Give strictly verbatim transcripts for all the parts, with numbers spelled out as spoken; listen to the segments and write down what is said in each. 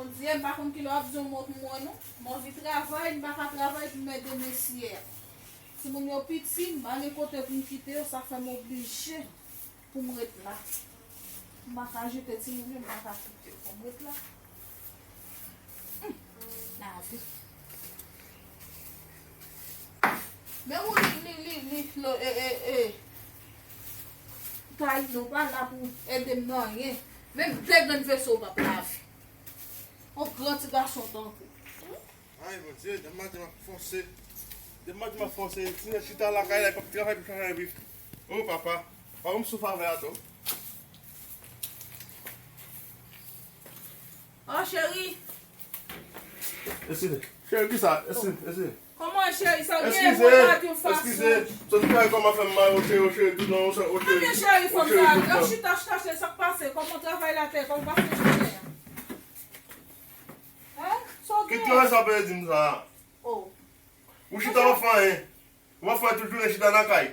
Bondye, m pa konn kilè w ap di yon mo pou mwen non. M anvi travay, m pa ka travay pou m ede mesye a. Timoun yo piti, m pa gen kote pou m kite yo, sa fè m oblije pou m ret la. M pa ka jete timoun yo, m pa ka kite yo. Fò m ret la. Hum, lavi. Men ou li, li, li, li, lo, e, e, e. Tayinon pa la pou ede m nan anyen. Menm de grenn veso w p ap lave. On gran ti gason tankou. Ay, Bondye, demen maten m ap fòse. Demen maten m ap fòse. Ti nèg chita lakay la, li p ap travay pou chanj lavi. O, papa. Papa, m souf avè a tou. Oh, cheri. Eskize. Cheri, kisa? Eskize, eskize. Kòman, cheri? Sa w gen? Eskize, mwen la di yon fason. Eskize. Sòti travay kòman fè m mal, o cheri, o cheri, tout non, o cheri. Ebyen, cheri, fanm sa, chita, chita, chita, cheri, sa k pase? Kòman travay la te? Kòman pase jounen an? Hein? Sa w gen? Ki travay sa w ap di m sa? Oh. Ou chita w ap fè anyen. Ou ap fè tout jounen chita nan kay.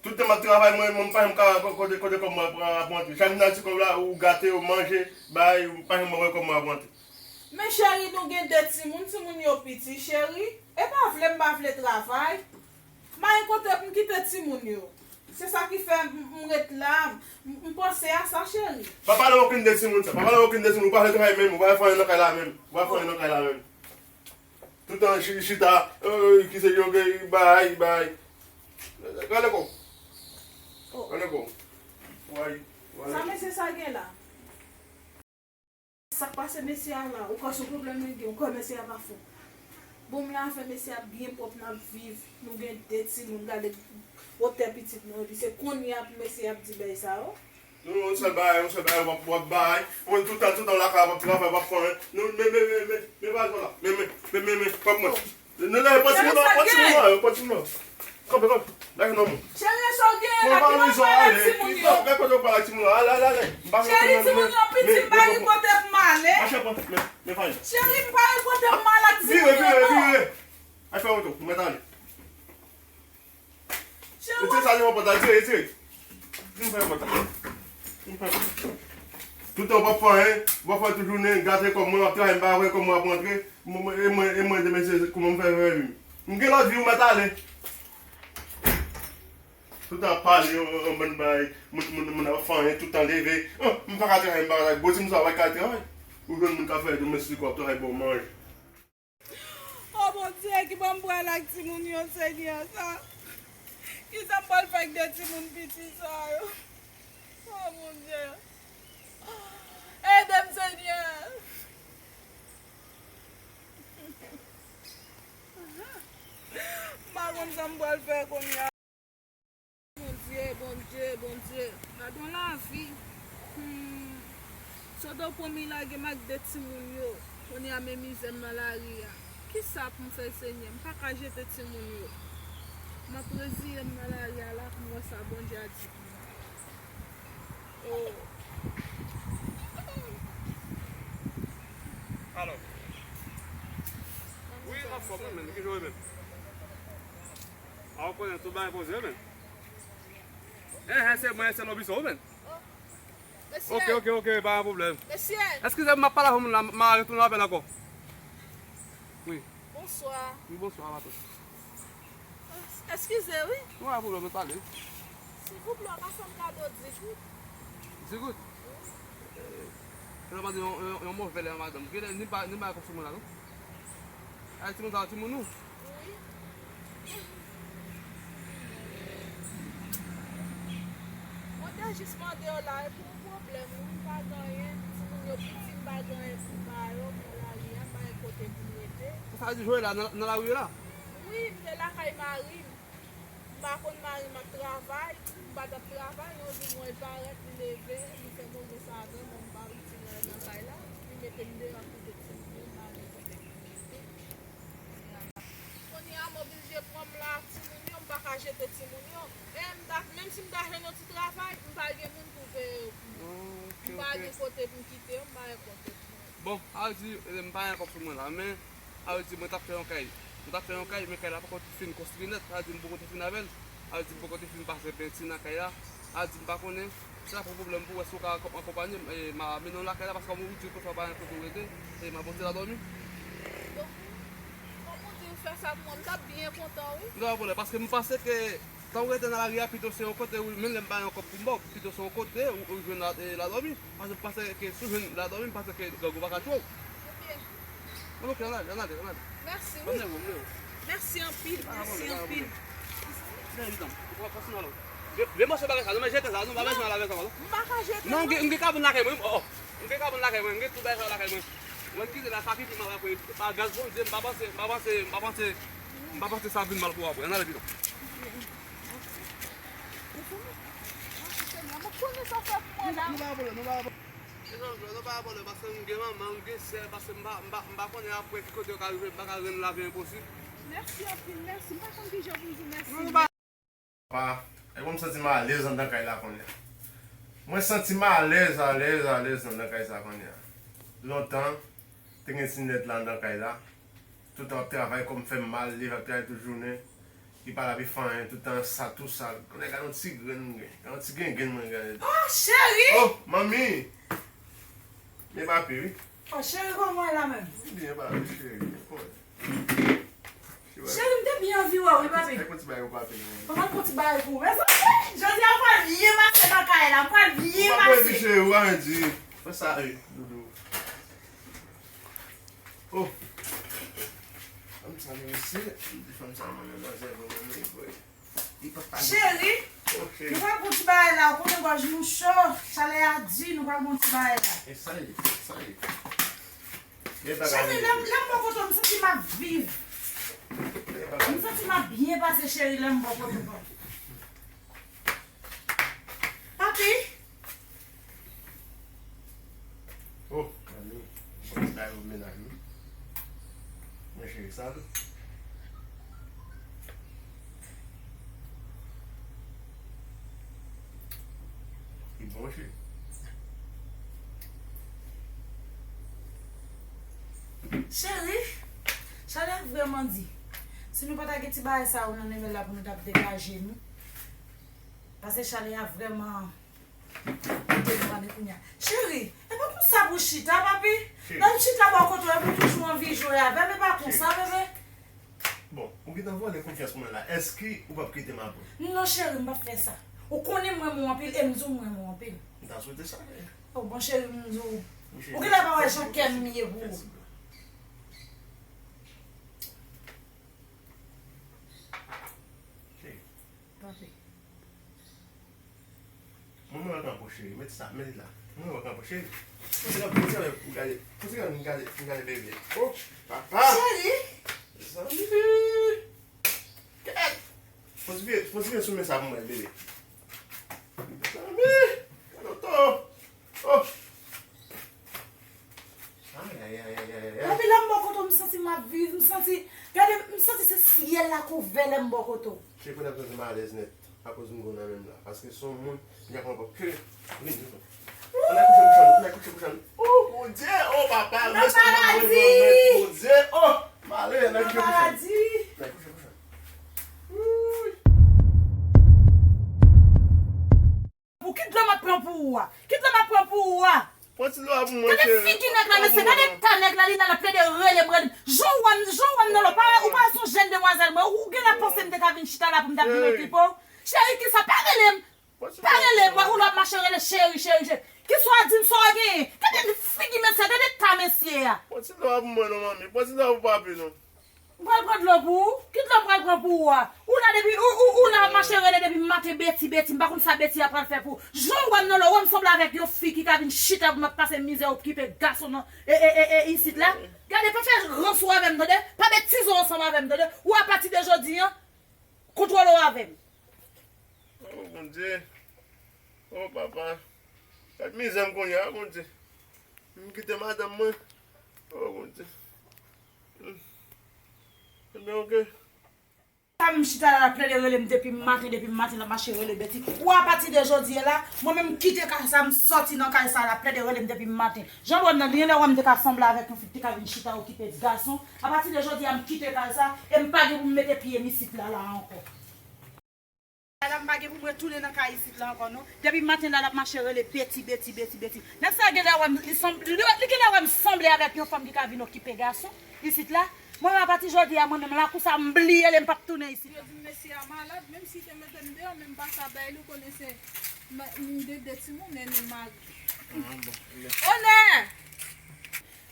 Tout tan m ap travay, mwen, mwen, m pa janm ka kote, kote kòb mwen ap, ap rantre. Chak jou m al ti kòb la, ou gate, ou manje, bay, ou pa janm wè kòb mwen ap rantre. Men cheri, nou gen de timoun, timoun yo piti, cheri. E pa vle, m pa vle travay. M pa gen kote pou m kite timoun yo. Se sa ki fè m, m ret la, m, m panse a sa, cheri. Pa pale okenn de timoun sa, pa pale okenn de timoun, ou pa vle travay menm, ou pa vle fè anyen nan kay la menm, ou pa vle fè anyen nan kay la menm. Tout tan chi-, chita, euh, ki se yo gen bay, bay. Gade kon. Oh. Gade kon. Way, way. Sa mesye sa gen la? Sa k pase mesye a la? Ou kwè se yon pwoblèm li gen? Ou kwè mesye a pa fou? Bon, m la avè mesye a byen pwòp, n ap viv. Nou gen de timoun, gade wotè pitit nou, epi se kounye a pou mesye a ap di bèy sa yo. Nou, yon sèl bagay, yon sèl bagay, w ap, w ap bay. Ou menm tout tan, tout tan w lakay, w ap travay, w ap fè anyen. Nou, men, men, men, men, men, bagay sa la. Men, men, men, men, men, pran mwen. Nou lè, pran timoun nan, pran timoun nan, pran timoun nan. Kanpe, kanpe. Lage non mwen. Cheri, sa w gen la, ki mwen pale timoun yo. Gade kote w pale ak timoun nan. Ale, ale, ale. M pa gen kote m ale. Cheri, timoun yo piti, m pa gen kote pou m ale. Mache, pran, men, men, pale. Cheri, m pa gen kote pou m ale ak timoun yo, non. Vire, vire, vire. Al fè woto, mwen ale. Retire sa devan pòt la, retire, retire. Vin fè pòt la. Vin fè pòt la. Tout tan w p ap fè anyen, w ap fè tout jounen, gate kòb mwen, w ap travay, m pa wè kòb mwen ap rantre. Mwen, mwen, e mwen, e mwen, demen se kòman m fè fè vi m. M gen lòt vi, ou mèt ale. Tout tan w ap pale, yon, yon, yon bann bagay, moun, moun, moun ap fè anyen, tout tan leve. An, m pa ka travay, m pa ka travay. Bon, timoun sa w pa ka travay. Ou jwenn moun k ap fè domestik, w ap travay, bon, manje. O Bondye, ki bò m pral ak timoun yo, Senyè, sa? Kisa m pral fè ak de timoun piti sa yo? O Bondye, ede m, Senyè. M pa konn sa m pral fè kounye a. Bondye, Bondye, Bondye, gadon lavi. Hmm. Sodo pran m, li lage m ak de timoun yo. Kounye a men mizè m nan lari a. Kisa pou m fè, Senyè? M pa ka jete timoun yo. M ap reziye m nan lari a la pou m wè sa Bondye a di pou mwen. Oh. Alò. Wi, m anfòm, wi, men. Ki jan w ye menm? A, ou konnen tout bagay poze, wi, men. Enhen, se mwen, se Lobison, wi, men. Oh, mesye. Ok, ok, ok, pa gen pwoblèm. Mesye. Eskize m, m ap pale avè moun la, m a retounen apèl ankò. Wi. Bonswa. Wi, bonswa, matant. Eskize, wi. Wi, pa gen pwoblèm, nou pale. Silvouplè, ou ka fè m kado dis goud? Dis goud? Wi. Eh, se ta mande yon, yon, yon move lè, madanm. Genlè, ni pa, ni pa kòb sou mwen la, non? Ay, timoun sa, timoun ou? Wi. Mwen te jis mande yo la, e pou yon pwoblèm, wi, m pa gen anyen. Timoun yo piti, m pa gen anyen pou m ba yo, m nan lari a, m pa gen kote pou m rete. Sa vle di, Joël la, nan, nan lari la? Wi, m te lakay mari m. M pa konn mari m ap travay, m pa t ap travay, yon jou m wè l parèt, li leve, li fè move sa avè m, bon, m pa itil nan kay la, li mete m deyò kote timoun yo, m pa gen kote pou m rete. Kounye a, m oblije pran m la ak timoun yo, m pa ka jete timoun yo. E m ta, menm si m ta jwenn yon ti travay, m pa gen moun pou veye yo pou mwen. M pa gen kote pou m kite yo, m pa gen kote pou mwen. Bon, sa vle di, eh, m pa gen kòb sou mwen la, men, sa vle di, mwen t ap fè yon kay. Mwen t ap fè yon kay, men kay la poko fin konstwi nèt, sa vle di, m poko te fin avè l. Sa vle di, m poko te fin pase penti nan kay la. A di m pa konnen, se la pou pwoblèm pou wè si w ka akonpanye m, e, m a mennen w lakay la, paske kòm ou di konsa w pa gen kote w rete, e, m a pote la dòmi. Donk, kòm ou di w fè sa pou mwen, m t ap byen kontan, wi. Non, pa pwoblèm, paske m panse ke tan w rete nan lari a, pito se yon kote, wi, menm lè m pa gen yon kòb pou m ba w, pito se yon kote ou, ou jwenn la, e, la dòmi. Paske m panse ke si w jwenn la dòmi, m panse ke gang ou pa ka tchwe w. Ok. Mwen, ok, ann ale, ann ale, ann ale. Mèsi, wi. Mèsi anpil, mèsi anpil. Gen, gen mòso bagay sa, non, men jete sa, non, pa bezwen al avè sa, non. M pa ka jete. Non, m gen, m gen kabann lakay mwen, oh, oh. M gen kabann lakay mwen, m gen tout bagay sa lakay mwen. Mwen kite la, sa fini mal apre. Pa gras Bondye, m pa panse, m pa panse, m pa panse, m pa panse sa vin mal pou apre. Ann ale pito. Mwen konnen sa fè pou mwen la. Nou pa pwoblèm, nou pa pwoblèm. Mezanmi, nou pa pwoblèm, paske m gen manman, m gen sè, paske m pa, m pa, m pa konnen apre ki kote yo ka rive, m pa ka rann lavi enposib. Mèsi anpil, mèsi. M pa konn ki jan pou m di w mèsi. Pa, e bon, m santi m alèz anndan kay la kounye a. Mwen santi m alèz, alèz, alèz anndan kay sa kounye a. Lontan, te gen ti nèt la anndan kay la. Toutan w ap travay, kò m fè m mal, li ap travay tout jounen. Li pa la, li fè anyen, toutan sa tou sal. Konnen gade yon ti grenn mwen gen. Gade yon ti grenn grenn mwen gen. Oh, cheri! Oh, manmi! Men papi, wi. Oh, cheri, kòman w ye la menm? Byen, papi, cheri. Kòman? Cheri, m te byen anvi wè w, wi, papi. Fè yon ti bagay pou papi, non. Kòman yon ti bagay pou ou? Mezanmi, jodi a, m pral byen pase nan kay la, m pral byen pase. Ou pa pedi, cheri, ou pa pedi. Fè sa, wi, doudou. Oh. Fanm sa menm isi, m di fanm sa mwen menm, manzè vrèman mevre. Li pa pale. Cheri, oh, cheri, nou pral pran ti bagay la, ou konnen gòj nou cho, chalè a di, nou pral pran ti bagay la. E sa ye, sa ye. Cheri, lè m, lè m bò kote w, m santi m ap viv. M santi m ap byen pase, cheri, lè m bò kote w. Papi. Oh, manmi, bon bagay ou mennaj ou. Mwen cheri sa tou. Li bon, cheri. Cheri, chalè a vrèman di. Si nou pa ta gen ti bagay sa yo nan nenmen la pou nou t ap degaje nou. Paske chalè a vrèman. Cheri, e pa konsa pou chita, papi. Cheri. Lè m chita bò kote w, epi w toujou anvi jwe avè m, e pa konsa, bebe. Bon, ou gentan vòlè konfyans mwen la. Èske ou p ap kite m apre? Non, cheri, m p ap fè sa. Ou konnen m renmen w anpil, e m di w m renmen w anpil. M ta swete sa, men. Oh, bon, cheri, m di w. Ou genlè pa wè jan kè m ye pou ou. Cheri. Papi. Mwen, mwen wè kanpo cheri, met sa, met li la. Mwen wè kanpo cheri. Poze kanpe, poze kanpe pou gade. Poze kanpe pou gade, pou gade bebe. Oh, papa! Cheri! Mezanmi! Kèt! Poze vye, poze vye sou men sa pou mwen, bebe. Mezanmi! Gade oto! Oh! Ay, ay, ay, ay, ay, ay, ay. Papi, lè m bò kote w, m santi m ap viv, m santi, gade, m santi se syèl la k ouvè lè m bò kote w. Cheri, kounye a m santi m alèz nèt, akoz m gen w nan men m la. Paske se yon moun, m ap pran ke vin. Ann al kouche pou chanm, ann al kouche pou chanm. Oh, Bondye, oh, papa, mèsi, Bondye, oh, m ale, ann al kouche pou chanm. Ann al kouche pou chanm. Wouy. Pou ki dlo m ap pran pou ou a? Ki dlo m ap pran pou ou a? Pran ti dlo a pou mwen, cheri. Gade figi nèg la, mesye, gade eta nèg la, li la, l ap plede rele m, rele m. Jan w wè m, jan w wè m nan lò, pa, ou pa wè se yon jèn demwazèl mwen, ou genlè panse m te ka vin chita la pou m ta vin okipe w? Cheri, kisa, pa rele m. Pa rele m, ou la ap mache rele cheri, cheri, cheri. Kisa w di m, sa w genyen? Gade figi mesye, gade eta mesye a. Pran ti dlo a pou mwen non, manmi. Pran ti dlo a pou papi non. M pral pran dlo pou ou? Ki dlo m pral pran pou ou a? Ou la depi, ou, ou, ou la ap mache rele depi maten, Beti, Beti, m pa konn sa Beti a pral fè pou ou. Jan w wè m nan lò, ou wè m sanble avèk yon fi ki ka vin chita pou m ap pase mizè, okipe gason nan, e, e, e, e, isit la. Gade, pa fè rans ou avè m, tande? Pa betize w ansanm avè m, tande? Ou apati de jodi a, kontwole w avè m. Oh, Bondye. Oh, papa. Gad mizè m kounye a, Bondye. M kite madanm mwen. Oh, Bondye. Ebyen, oke. Sa m chita la, l ap plede rele m depi maten, depi maten, l ap mache rele Beti. Ou apati de jodi a la, mwen menm m kite kay sa, m sòti nan kay sa, l ap plede rele m depi maten. Jan w wè m nan, li gen lè wè m te ka sanble avèk yon fi ki te ka vin chita okipe gason. Apati de jodi a, m kite kay sa, e m pa gen pou m mete pye m isit la, la ankò. Lala, m pa gen pou m retounen nan kay isit la ankò, non. Depi maten la, l ap mache rele Beti, Beti, Beti, Beti. Nèg sa genlè wè m, li sanm-, li, li genlè wè m sanble avèk yon fanm ki ka vin okipe gason isit la. Mwen menm, apati jodi a, mwen menm, lakou sa, m bliye li, m p ap tounen isit la. Yo di m mesye a malad, menm si te mete m deyò, men m pa ka bay li, ou konnen se m, m gen de timoun e nou mari. Ah, bon. Onè!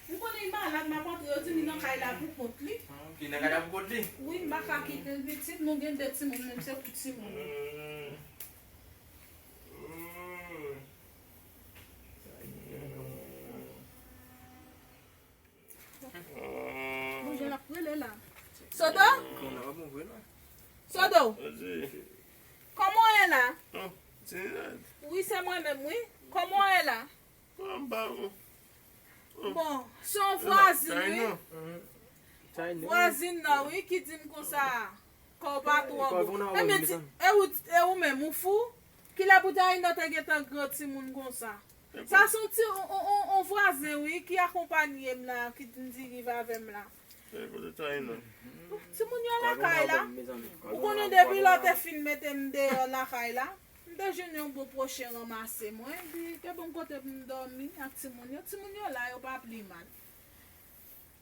M konnen li malad, m ap antre, yo di m li nan kay la pou kont li. Ah, ok, nan kay la pou kont li? Wi, m pa ka kite l pitit, nou gen de timoun, menm se pou timoun. Hmm. Hmm. Bon, jan l ap rele la. Sodo? Sodo? Kòman w ye la? Wi, se mwen menm, wi. Kòman w ye la? Bon, se yon vwazin, wi. Vwazin nan, wi, ki di m konsa. Kò w pa twò bon. Ebyen, e ou, e ou menm, ou fou? Kilè pou Taïna te gentan gran timoun konsa? Sa se yon ti, on, on, on, on vwazen, wi, ki akonpanye m la, ki di m di rive avè m la. Timoun yo lakay la. Ou konnen depi lè w te fin mete m deyò lakay la, m te jwenn yon bon pwochen ranmase mwen, epi te ban m kote pou m dòmi ak timoun yo. Timoun yo la, yo pa pi mal.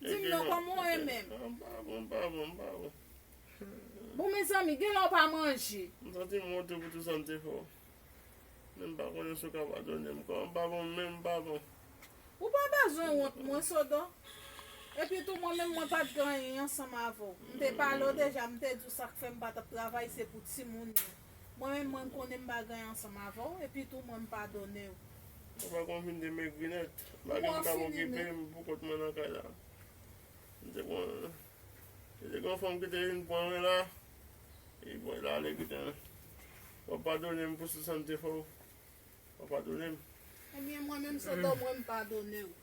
Di m non, kòman w ye menm? M pa bon, m pa bon, m pa bon. Bon, mezanmi, genlè w pa manje. M santi m wonte pou tout sa m te fè w. Men m pa konnen si w ka padone m. Kòman m pa bon, menm m pa bon. Ou pa bezwen wont mwen, Sodo. Epi tou, mwen menm, mwen pa t gen anyen ansanm avè w. M te pale w deja, m te di w sa k fè m pa t ap travay, se pou timoun yo. Mwen menm, mwen, m konnen m pa gen anyen ansanm avè w, epi tou, mwen, m padone w. Ou pa konn fin de megri nèt. Pa gen moun k ap okipe m pou kont mwen nan kay la. M te pran, te gen yon fanm ki te vin pran mwen la, e bon, l ale kite mwen. W ap padone m pou tout sa m te fè w. W ap padone m. Ebyen, mwen menm, Sodo, mwen, m padone w.